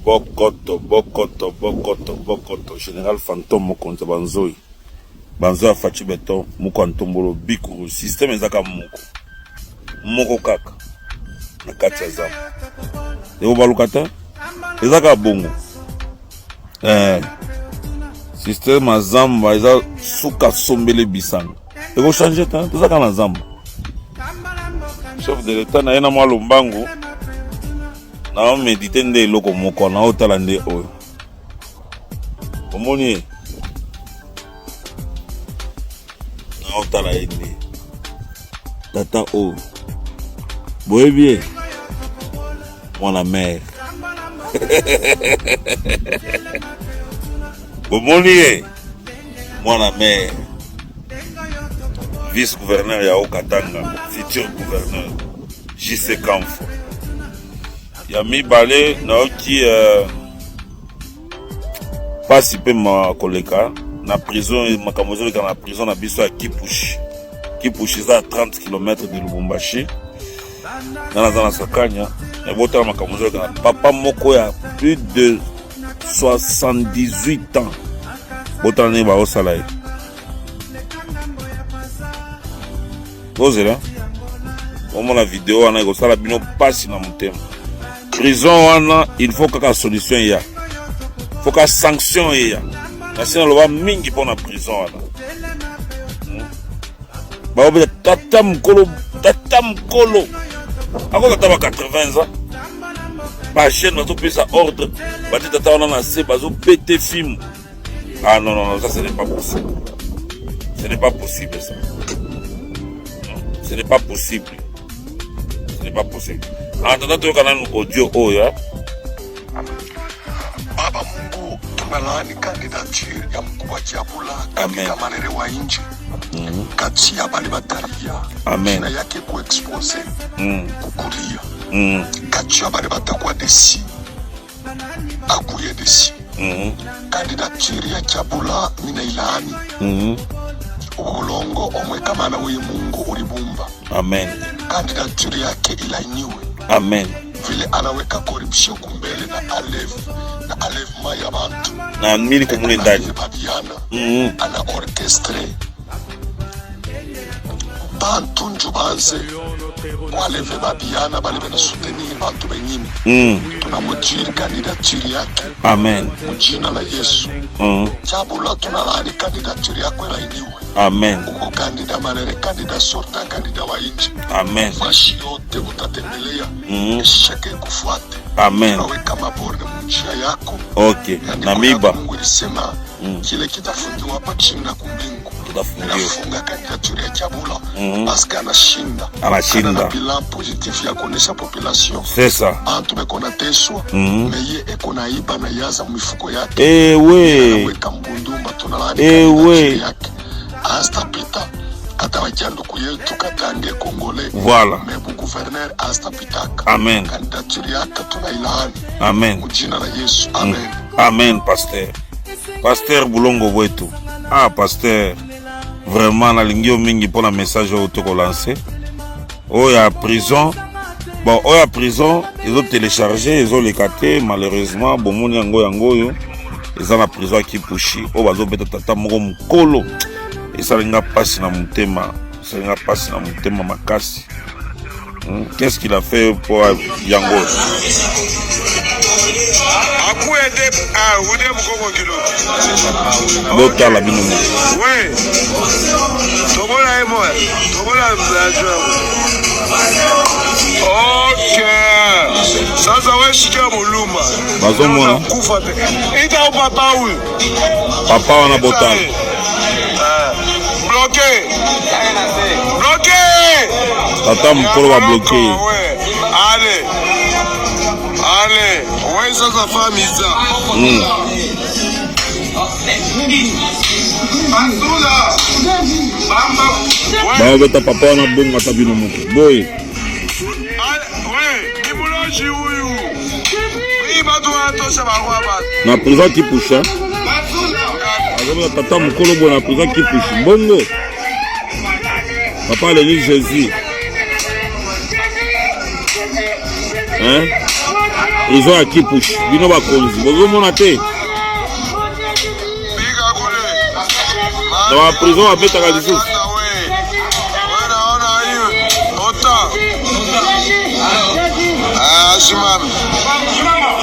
Bokoto bokoto bokoto bokoto general fantome mokonzi ya banzoi banzoi ya Fatshi beton moko ya ntombolo bikuru système eza kaka moko moko kaka na kati ya zamba ekobaluka te eza kaka bongo eh, système ya zamba eza suka sombele bisanga ekochange te toza kaka na zamba chef de l'etat na ye na mwa lombangu nao medite nde eloko moko naotala nde oyo omoni ye naotala ye nde tata oyo boyebi ye mwana mare bomoni ye mwana mare vice gouverneur ya Haut-Katanga futur gouverneur JC Kamfwa ya mibale nayoki euh, pasi mpe mawa koleka na prison makambo ezoleka na prison na biso ya Kipushi Kipushi eza 30 km de Lubumbashi nga naza na Sakanya ebotala makambo ezoleka na papa moko ya plus de 78 ans botala ndenge baosala ye bozela omona video wana ekosala bino mpasi na motema prison wana il faut kaka solution eya faut ka sanction eya nasi naloba mingi mpo na prison wana hmm? bakobeta tata mokolo tata mokolo akoki ata ba 80 ans bajeune bazopesa ordre batie tata wana na se bazobete fimbu ah non non non ça ce n'est pas possible ce n'est pas possible ça ce n'est pas possible ce n'est pas possible en attendant toyoka nanu audio oyo Baba Mungu, tunalaani candidature ya mkubwa Kyabula katika manere wa inji mm -hmm. kati ya bale batalia Amen. yake kuexpose mm. kukulia mm. kati ya bale batakuwa desi akuye desi mm -hmm. candidature ya Kyabula mina ilaani mm -hmm. ubulongo omwe kamana uye Mungu ulibumba Amen. Candidature yake ilainiwe. Amen. Vile anaweka corruption kumbele na alef na alevement ya bantu na mili kumule ndani babiana mm -hmm. ana orchestre bantu nju banze kwaleve babiana bale bena soutenir bantu benyine mm. tunamujiri candidature yake Amen. Mujina la Yesu mm. Chabula tunalani candidature yako ilainiwe Amen. Uko kandida manene, kandida sorta, kandida wa nchi. Amen. Fashi yote utatembelea. Mm. Esheke ikufuate. Amen. Unaweka maborde munjia yako. Okay. Andiko Na miba. Mungu ilisema mm. kile kitafungiwa hapa chini na kumbingu Kitafungiwa. Nafunga candidature ya Kyabula mm. parce que anashinda. Anashinda. Ana bilan positif ya kuonesha population. C'est ça. Bantu beko na teswa. Mm. Mais ye eko na iba na yaza mifuko yake. Eh we. Anaweka mbundumba tunalaani Eh we. yake. Astapita katabakia nduku yetu katange Kongole. Voilà. Mais bu gouverneur astapitaka. Amen. Candidature yake tunailaani. Amen. Mujina la Yesu. Amen. Mm. Amen, pasteur. Pasteur Bulongo wetu. Ah, pasteur. Vraiment nalingi yo mingi mpo na message oyo tokolanse. Oyo ya prison. Bon, oyo ya prison ezo télécharger, ezoleka te malheureusement bomoni yango yango oyo eza na prison ya Kipushi oyo bazobeta tata moko mokolo esali nga mpasi na motema esali nga mpasi na motema makasi hmm? Qu'est-ce qu'il a fait pour yango botala bino moko tobola ye moya tobola ok sasa we shika moluma bazomona kufa te ita papa huyu papa wana botala bloqué bloqué tata mokolo babloke ye ale ale we sasa famisa mm. Baobeta papa wana bongo ata bino moko boye. Na prison kipusha azobeta tata mokolo boye na prison kipushi bongo papa aleli jésus hein? Prison ya Kipushi, bino bakonzi bozomona te na ba prison babetaka lisusu.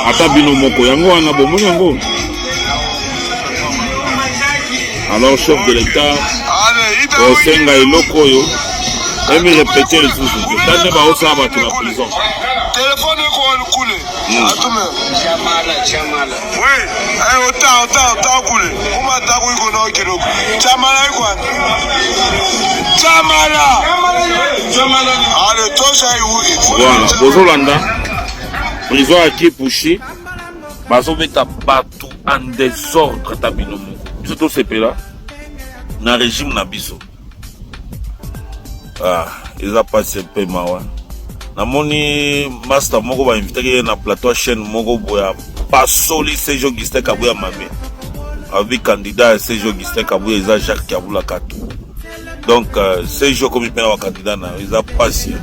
Ata bino moko yango wana bomoni yango. Alors chef de l'État osenga eloko oyo emi répéter lisusu te ta nde baosala bato na prison. Telefone eko kule. Atume. Oui, eh ota ota ota kule. Kuma ta ku iko na kidogo. Chamala iko. Chamala. Chamala. Ale tosha iwu. Voilà, bozolanda prison ya Kipushi bazobeta bato en désordre. Ata bino moko, biso tosepela na régime na biso. Ah, eza pasi mpe mawa. Namoni master moko bainvitaki ye na plateau ya chaîne moko boya, pasoli Serge Augustin Kabuya mabe, abi candidat ya Serge Augustin Kabuya eza Jacques Kyabula Kato. Donc Serge okomi mpe na bacandidat na yo, eza pasi.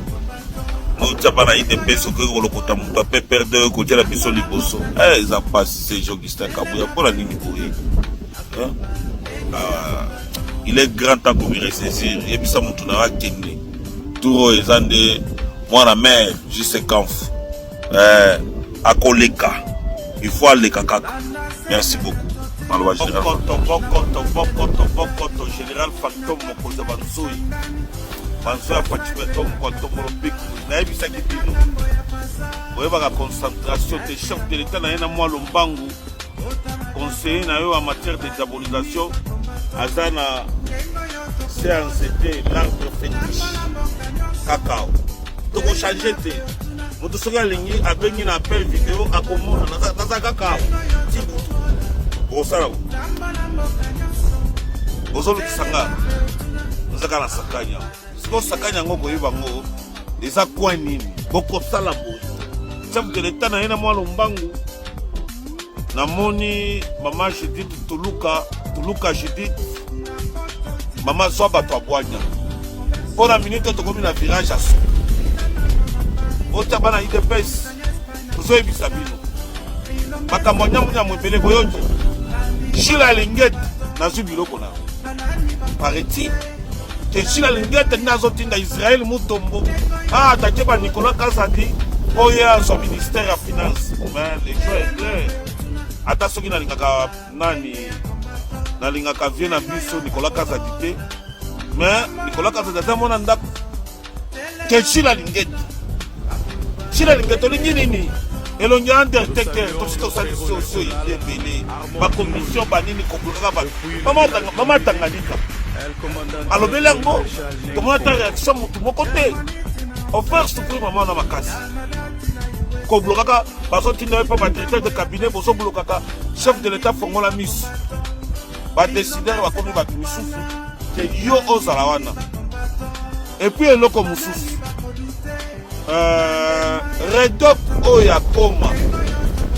Otia bana UDPS, okoki kolokota moto ya PPRD oyo kotiela biso liboso. Eza pasi. Serge Augustin Kabuya, mpona nini boye? Ah, il est grand temps komi ressaisir. Yebisa motu na yo akende tour oyo, eza nde mwana mare JC Kanf akoleka, il faut aleka kaka. Merci beaucoup. Maloba général bokoto bokoto bokoto bokoto, général fantôme, mokonzi ya banzoi, banzoi ya Facibeto, mokwantombolo mpiku. Nayebisaki bino, boyebaka concentration te. Chef de l'État na ye na mwa lombangu, conseiller na yo en matière de diabolisation aza na séance te, l'arbre fétiche kakao. Tokochange te. Moto soki alingi, abengi na appel video, akomona naza kaka ti butu. Bokosala bozolukisa nga, naza kaka na sakanya. Sikoyo sakanya yango, koyeba yango eza coin nini? Bokosala boye, chef de l'État na ye na mwa lombangu. Namoni mama Judith Tuluka, Tuluka Judith, mama zwa bato ya bwanya mpo na minute tokomi na virage ya suka. Otya bana UDPS, tozoyebisa bino makambo ya nyamunyamu ebele. Boyoki Shila Alingete, nazwi biloko na paraît-il ke Shila Alingete nde azotinda Israel Mutombo aatake ba Nicolas Kazadi mpo ye azwa ministère ya finance. Mais le jeu est clair. Ata soki nalingaka nani, nalingaka vie na biso Nicolas Kazadi te, mais Nicolas Kazadi aza mwana ndako ke Shila Alingete. Shila Alingete, olingi nini? Elongi ya undertaker. Tosi tosali soso ebele, bacommission banini, koblokaka bato. Mama Tanganyika alobeli yango, tomona ata réaction motu moko te. Ofaire souffrir mama wana makasi, koblokaka, bazotinda ye mpo badirecteur de cabinet, bozoblokaka chef de l'État. Fongola miso, badécideur bakomi bato misusu ke yo ozala wana. Et puis eloko mosusu, Redok oyo ya Goma,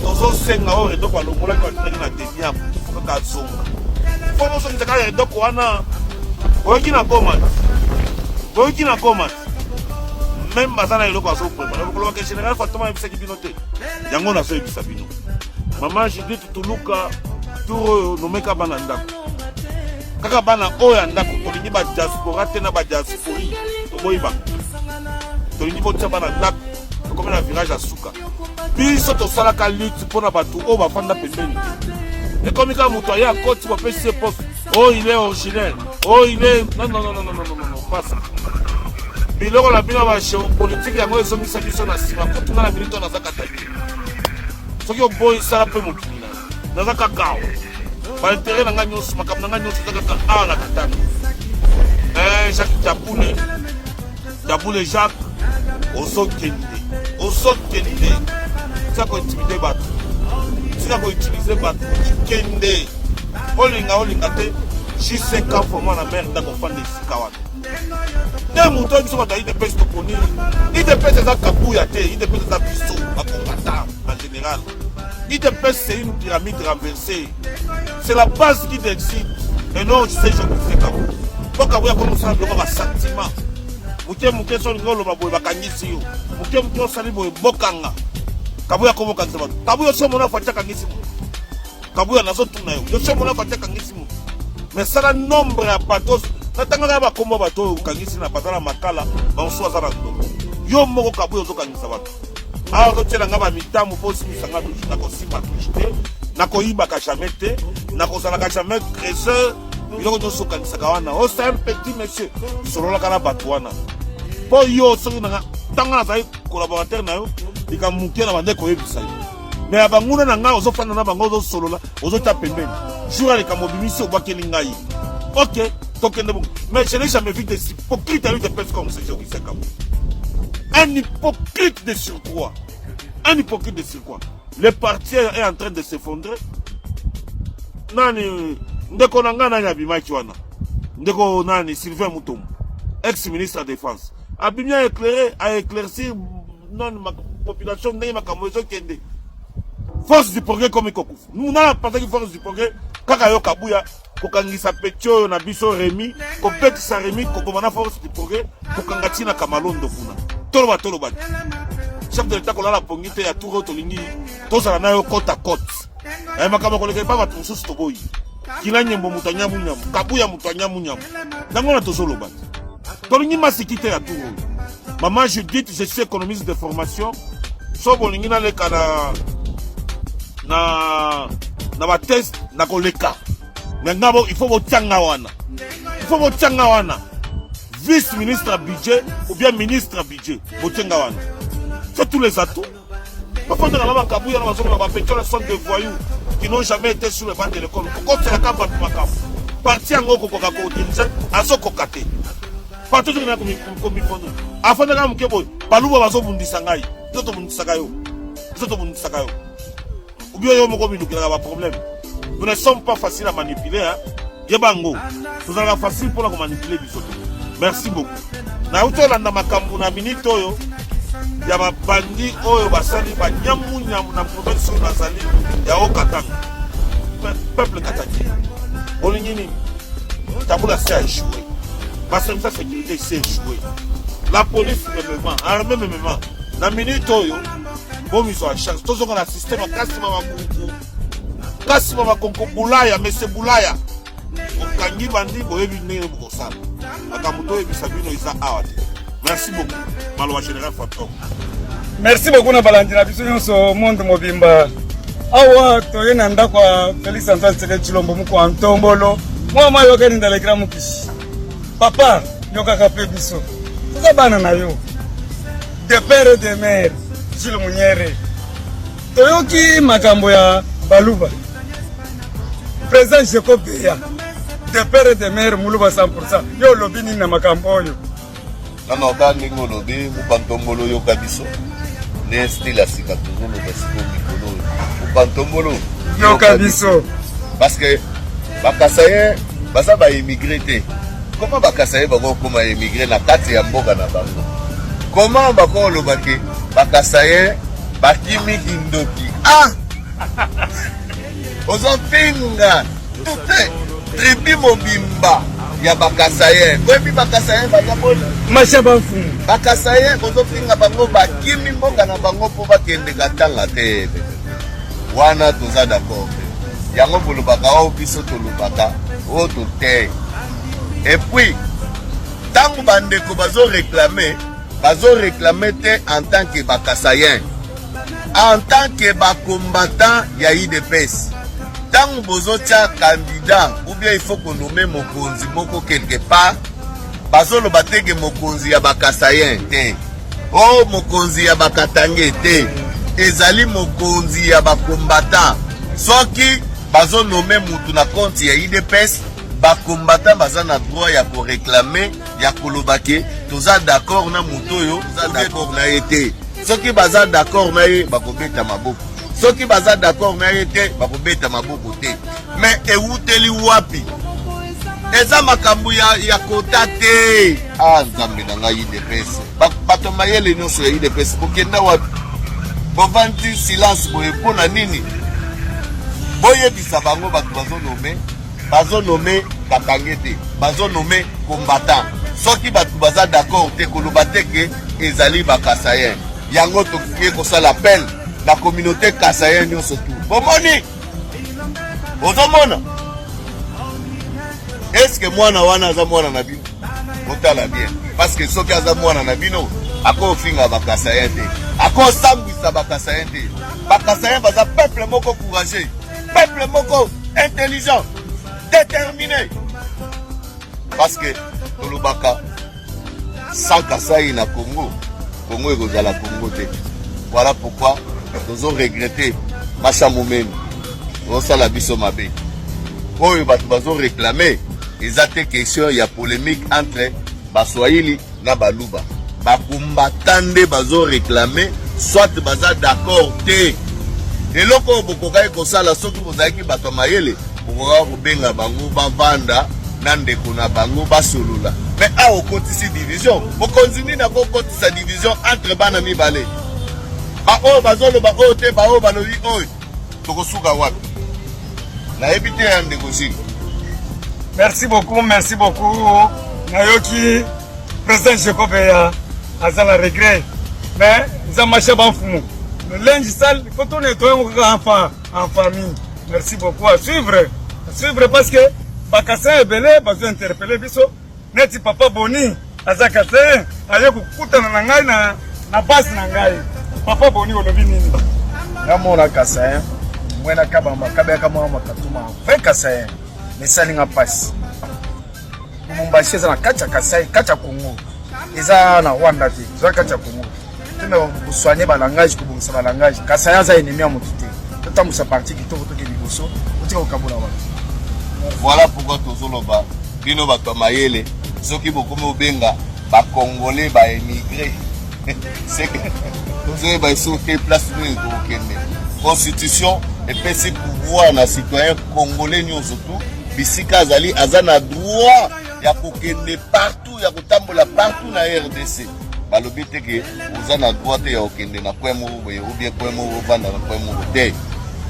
tozosenga oyo Redok alongolaki, batindaki na Demiap, kaka azonga. Fo bozongisa kaka Redok wana. Oyoki na Goma, oyoki na Goma même baza na eloko azoprépare. Kolobaka général Fatoma ayebisaki bino te, yango nazoyebisa bino. Mama Judith Tuluka, tour oyo nomeka bana ndako, kaka bana oyo ya ndako. Tolingi badiaspora te na badiaspori, toboyi bango. Tolingi botia bana ndako. Tokomi na virage ya suka. Biso tosalaka lutte mpona bato oyo bafanda pembeni te. Ekomi kaka moto aye, akoti, bapesi ye poste, oh il est originaire, oh il est, non non non non non non non non, pas ça. Biloko na bino ba géopolitique, yango ezongisa biso na nsima. Kutu nga na minute oyo naza kataki, soki oboyi, sala mpe mokili na yo. Naza kaka awa, baintérêt na ngai nyonso, makambo na ngai nyonso eza kaka awa na Katanga. Jacques Tabule, Tabule Jacques, ozokende, ozokende. Tika kointimider bato, tika koutiliser bato. Kende, olinga olinga te, JC Kafo mwana mare, ndako ofanda esika wana te. Moto oyo biso bato ya UDPS toponi, UDPS eza Kabuya te, UDPS eza biso bacombattant en général. UDPS, c'est une pyramide renversée, c'est la base qui décide et non c'est je fais Kabuya. Po Kabuya komosala biloko basentiment moke moke. So olingi oloba boye, bakangisi yo moke moke, osali boye, bokanga. Kabuya akomi okangisa bato. Kabuya osi omona Fatshi akangisi moto? Kabuya nazotuna yo, yo osi omona Fatshi akangisi moto? Mais sala nombre ya bato natangaka bakombo ya bato oyo okangisi na baza na makala, bamosusu baza na ndoko. Yo moko Kabuya ozokangisa bato. Awa ozotiela nga bamitambo mpo osimbisa nga touche, nakosimba touche te, nakoyibaka jamais te, nakozalaka jamais creuseur. Biloko nyonso okanisaka wana, oh c'est un petit monsieur, sololaka na bato wana mpo yo soki nanga ntango nazali collaborateur na yo, likambo moke na bande koyebisa yo, me ya banguna na ngai ozofanda na bango, ozosolola, ozotya pembeni, jour ya likambo obimisi, obwakeli ngai. Ok, tokende bongo. Mais je n'ai jamais vu des hypocrites à l'UDPS comme ce Augustin Kabuya, un hypocrite de surcroît, un hypocrite de surcroît. Le parti est en train de s'effondrer. Nani ndeko na ngai, nani abimaki wana, ndeko nani, Sylvain Mutombo, ex ministre ya défense, abimi a éclairer, a éclaircir nani population ndenge makambo ezokende. Force du progrès komi kokufa. Nana apataki Force du progrès kaka yo Kabuya, kokangisa petit oyo na biso Remi, kobetisa Remi, kokoma na Force du progrès, kokanga ntina Kamalondo kuna. Toloba, toloba te, chef de l'État kolala pongi te ya tour oyo, tolingi tozala na yo côte à côte. Makambo koleka epa bato mosusu toboyi. Kila nyembo moto anyamunyamu, Kabuya moto anyamunyamu, yango wana tozoloba te, tolingi masiki te ya tour oyo. Mama Judith, je suis économiste de formation. So bolingi naleka na batest, nakoleka, mais nga il faut botianga wana, il faut botianga wana vice ministre ya budget ou bien ministre ya budget, botianga wana. C'est tous les atouts. Bafandaka na bakabuya na bazoloba bapetiola sont des voyous qui n'ont jamais été sur le banc de l'école. Kokotelaka bato makambo, parti yango okokoka kodiriger, azokoka te. Parti ozokenda komifondo, afandaka moke boye, baluba bazobundisa ngai, biso tobundisaka yo, biso tobundisaka yo, ou bien yo moko milukelaka baproblème. Nous ne sommes pas facile à manipuler, hein? Yeba yango, tozalaka facile mpona komanipuler biso te. Merci beaucoup. Nauti olanda makambo na minute oyo ya babandi oyo basali banyamunyamu na province oyo nazali ya Haut-Katanga. Peuple katangais, bolingi nini? Tabula s'est échoué, baservice ya sécurité s'est échoué, la police mêmement, armée mêmement. Na minute oyo bomizwa ya charge, tozonga na système ya kasima makunku, kasima makonko. Bulaya, mese Bulaya, okangi bandi, boyebi ndenge bokosala makambo. Toyebisa bino eza awa te. Merci beaucoup. Maloba général Fantome. Merci beaucoup na balandi na biso nyonso, monde mobimba. Awa toye na ndako ya Félix Antoine Tshisekedi Tshilombo, moko ya ntombolo mwa ma yokani ndalekela mokisi. Papa, yokaka mpe biso, toza bana na yo de père et de mère. Jules Munyere, toyoki makambo ya baluba. Président Jacob Beya, de père et de mère muluba 100, yo olobi nini na makambo oyo? Nano ka ndenge olobi, mopantombolo oyoka biso, nde style ya sika tozoloba sikoyo mikolo oyo, mopantombolo yoka biso. Parce que bakasaye baza baimmigré te. Koma bakasaye bakokoma immigré na kati ya mboka na bango? Koma bakoloba ke bakasaye bakimi kindoki? Ah, ozofinga toute tribu mobimba ya bakasaye. Boyebi bakasaye baza boni? Masha bamfumu. Bakasaye bozofinga bango bakimi mboka na bango mpo bakende katanga te. Wana toza d'accord te. Yango bolobaka oyo, biso tolobaka oyo tote. Et puis ntango bandeko bazoréclamer, bazoréclamer te en tant que bakasayen, en tant que bacombattant ya UDPS. Ntango bozotia candidat ou bien il faut konommer mokonzi moko quelque part, bazoloba te ke mokonzi ya bakasayen te, o mokonzi ya bakatangais te, ezali mokonzi ya bacombattant. Soki bazonommer mutu na compte ya UDPS, bacombattant baza na droit ya koréclamer, ya koloba ke toza d'accord na motu oyo, toza d'accord na ye te. Soki baza d'accord na ye, bakobeta maboko. Soki baza d'accord na ye te, bakobeta maboko te. Mais ewuteli wapi? Eza makambo ya kota te. Ah, Nzambe na ngai, UDPS, bato mayele nyonso ya UDPS bokenda wapi? Bovandi silence boye mpo na nini? Boyebisa bango, bato bazonommer, bazonommer katangais te, bazonommer combattant. Soki bato baza d'accord te, koloba te ke ezali bakasayen. Yango tokoki kosala appel. na communauté kasayen nyonso tu bomoni ozomona eske mwana wana aza mwana na bino botala bien parce que soki aza mwana na bino akofinga bakasayen te akosambwisa bakasayen te bakasayen baza peuple moko courageux peuple moko intelligent déterminé parce que tolobaka sans Kasai na Congo, Congo ekozala Congo te. Voilà pourquoi tozo regretter Masha Mumeni osala biso mabe. Oyo bato bazo réclamer eza te question ya polemique entre Baswahili na Baluba. Bakombata nde bazo réclamer soit baza d'accord te. Eloko oyo bokokaki kosala soki bozalaki bato ya mayele, bokokaki kobenga bango bavanda na ndeko na bango basolola. Mais awa okotisi division. Mokonzi nini akokotisa division entre bana mibale? Baoyo bazoloba oyo te, baoyo balobi oyo, tokosuka wapi? Nayebi te ya ndeko Gilles. Merci beaucoup, merci beaucoup. Nayoki président Jacob ya aza na regret mais eza marché ba mfumu. Le linge sale, il faut tourner toi kaka en, en famille. Merci beaucoup à suivre. À suivre parce que bakasaïens ebele bazo interpeller biso neti papa Boni aza kasaïen aye kokutana na ngai na, na base na ngai. Papa Boni olobi nini? Nga mona kasaïen mwena kabamba kabeyaka mwa makatuma vrai kasaïen mais esali nga mpasi. Lubumbashi eza na kati ya Kasai, kati ya Congo, eza na Rwanda te, eza kati ya Congo. Tomeka kosoigne balangage, kobongisa balangage. Kasai aza ennemi ya motu te, totambwisa parti kitoko, toke liboso, otika kokabola bato. Voilà pourquoi tozoloba bino bato ya mayele, soki bokomi obenga bacongolais ba émigré, tozoyeba eso te place nini tokokende. Constitution epesi pouvoir na citoyen congolais nyonso tu bisika azali, aza na droit ya kokende partout, ya kotambola partout na RDC. Balobi te ke oza na droit te ya kokende na coin moko boye ou bien coin moko, ovanda na coin moko te.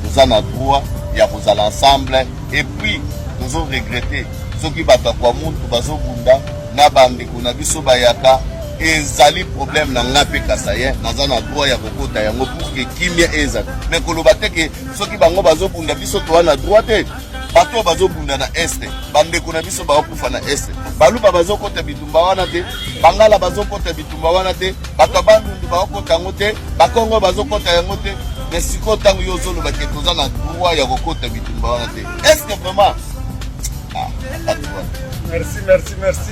Toza na droit ya kozala ensemble. Et puis tozo regretter soki bato ya Kwamuntu bazobunda na bandeko na biso bayaka, ezali problème na nga mpe kasaïen, naza na droit ya kokota yango pour que kimia ezala. Mais koloba te ke soki bango bazobunda, biso toza na droit te. Bato oyo bazobunda na est, bandeko na biso baokufa na est, Baluba bazokota bitumba wana te, Bangala bazokota bitumba wana te, bato ya Bandundu baokota yango te, Bakongo bazokota yango te. Mais sikoyo ntango yo ozoloba ke toza na droit ya kokota bitumba wana te, est ce que vraiment, ah, nakati wana. Merci, merci, merci.